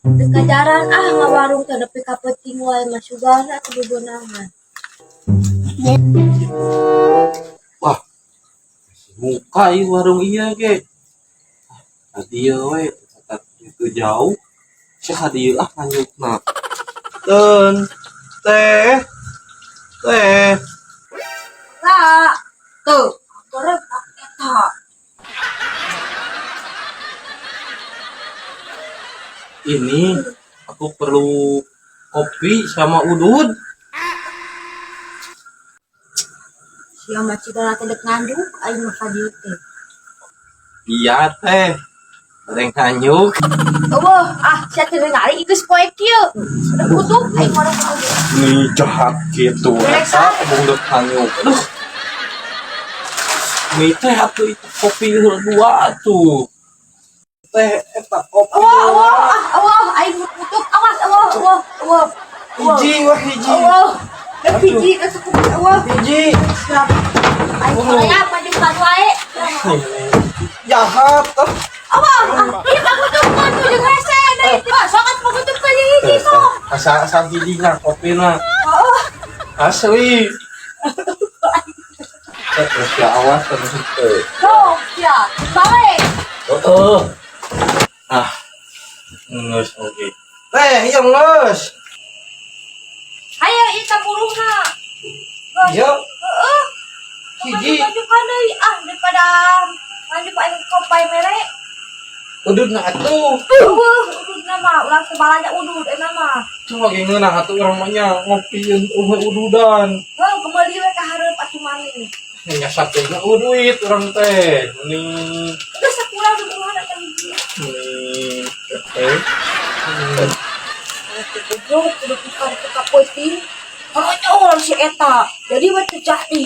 Teu kajaran ah ngawarung teh nepi ka peuting wae mah sugana atuh bebeunangan. Wah, muka ieu warung ieu ge. Ah, dieu we tetap itu jauh. Sia ka dieu ah nganyukna. Ten, teh, teh. Lah, tuh, goreng eta. Ini aku perlu kopi sama udud. Sia mah cigana teh dek nganduk aing mah ka dieu teh. Iya teh. Goreng nganyuk. Eueuh, ah sia teh ningali geus poe kieu. Udah tutup aing warung oge. Nih jahat gitu. Bereksa. Eta bung dek nganyuk. Aduh. Nih teh atuh itu kopi heula dua atuh. Teh eta kopi. Eueuh, eueuh, ah eueuh aing tutup awas eueuh, eueuh, eueuh. Hiji wah hiji. Eueuh. Dek hiji geus cukup eueuh. Hiji. Siap. Aing hoream majukan wae. Jahat. Ah. Eueuh, ah ieu pangutupkeun tuh jeung hese deui. Wah, sok atuh pangutupkeun jeung hiji sok. Asa asa hijinya kopina. Heeh. Asli. Eh, terus ya awas terus teh. Sok sia. Balik. Heeh. Ah. Ngeus oke. Teh, ieu ngeus. Hayo ieu kaburuhna. Iya, Heeh. hiji. Majukan deui ah daripada maju aing kopai mere. Ududna atuh. Eueuh, ududna mah ulah teu balanja udud eta mah. Cuma ge ngeunah atuh urang mah nya ngopi ududan. Heuh, kembali we ka hareup atuh maneh. Nya satuna eueuh duit urang teh. Mending Geus sakurang duduhan eta hiji. mending teh. Goblok kudu tukar teu ka peuting. Korocol si eta. Jadi we teu jadi.